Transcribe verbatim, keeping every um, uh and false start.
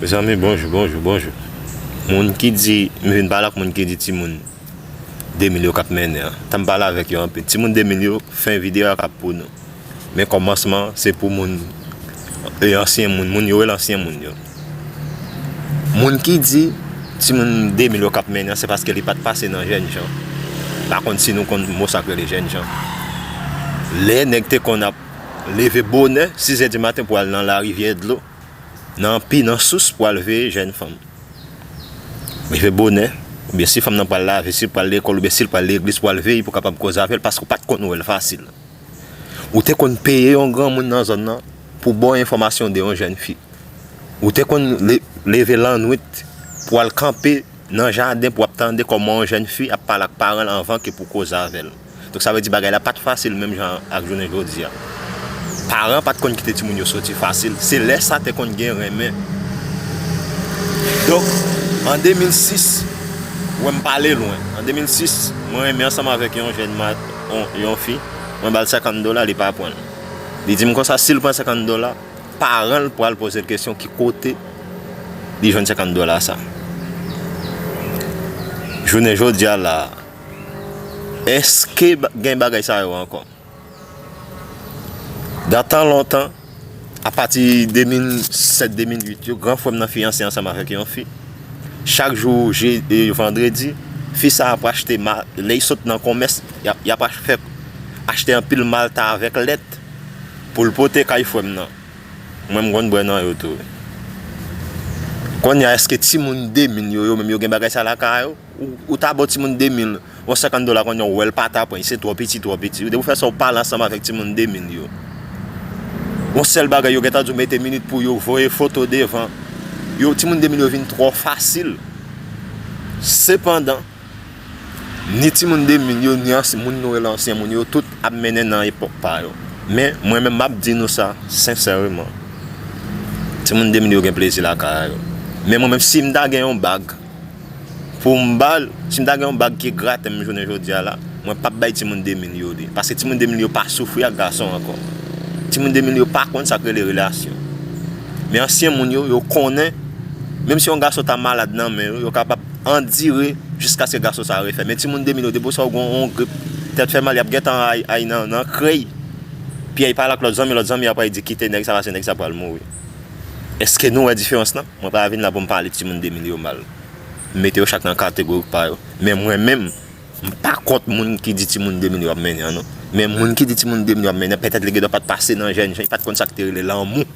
Mezanmi, bonjou, bonjou, bonjou. Moun ki di, m vin pale ak moun ki di timoun de mil yo k ap mennen an. Tan m pale avèk yo anpil. Timoun de mil yo, fen videyo a k ap pou nou. Men kòmansman, se pou moun, e ansyen moun, moun yo rele ansyen moun yo. Moun ki di timoun de mil yo k ap mennen an, se paske li pa t pase nan jènjan. M pa konn si nou konn mo sa k rele jènjan. Lè nèg te konn ap leve bonè, sis è di maten pou al nan larivyè dlo, nan pi, nan sous pou al veye jèn fanm. Leve bonè, oubyen si fanm nan pral lave, si l pral lekòl, oubyen si l pral legliz pou al veye pou kapab koze avè l, paske w pa t konn wè l fasil. Ou te konn peye yon granmoun nan zòn nan pou ba w enfòmasyon de yon jèn fi. Ou te konn le- leve lannwit pou al kanpe nan jaden pou w ap tande kòman yon jèn fi ap pale ak paran l anvan ke pou koze avè l. Donk, sa vle di bagay la pa t fasil menm jan ak jounen jodi a. Paran pa t konn kite timoun yo soti fasil. Se lè sa te konn gen renmen. Donk, an de mil sis, wè m pale lwen. An de mil sis, mwen renmen ansanm avèk yon jèn ma- yon, yon fi. Mwen ba l senkant dola, li pa pran l. Li di m konsa, si l pran senkant dola, paran l pral poze l kesyon ki kote li jwenn senkant dola sa. Jounen jodi a la, èske ba- gen bagay sa yo ankò? Dan tan lontan, apati de mil sèt, de mil uit yo, gran frè m nan fiyanse ansanm avèk yon fi. Chak jou je- e vandredi, fi sa ap achte ma- lè y sot nan konmès, y ap, y ap ach- fè achte anpil malta avèk lèt pou l pote kay frè m nan. Mwen, m konn bwè nan yo tou. Kounye a, èske timoun de mil yo, yo menm yo gen bagay sa lakay yo? Ou, ou ta ba yon timoun de mil, yon senkant dola kounye a, ou wè l pa ta pran, se twò piti, twò piti. Depi w fè sa, ou pale ansanm avèk timoun de mil yo. Yon sèl bagay, yo gentan di w mete minit pou yo voye foto devan. Yo, timoun de mil yo vin twò fasil. Sepandan, ni timoun de mil yo, ni ans- moun nou rele ansyen moun yo, tout ap mennen nan epòk pa yo. Men, mwen menm, m ap di nou sa, sensèreman. Timoun de mil yo gen plezi lakay yo. Men mwen menm, si m ta gen yon bag, pou m ba l, si m ta gen yon bag ki grate m jounen jodi a la, mwen p ap bay timoun de mil yo li. Paske timoun de mil yo pa soufri ak gason ankò. Timoun de mil yo pa konn sa k rele relasyon. Men ansyen moun yo, yo konnen, menm si yon gason ta malad nan men yo, yo kapab andire jiskaske gason sa refè. Men timoun de mil yo, depi w sa w gen yon grip, tèt fè mal, y ap gentan ay, ay nan, nan krèy. Pyè y pale ak lòt zanmi, lòt zanmi ap di kite nèg sa, paske nèg sa pral mouri. Èske nou wè diferans lan? Mwen pa vin la pou m pale timoun de mil yo mal. M mete yo chak nan kategori pa yo. Men mwen menm, m pa kont moun ki di timoun de mil yo ap mennen an, non. Men moun ki di timoun de mil yo ap mennen an, petèt li gendwa pa t pase nan jènjan, li pa t konn sa k te rele lanmou.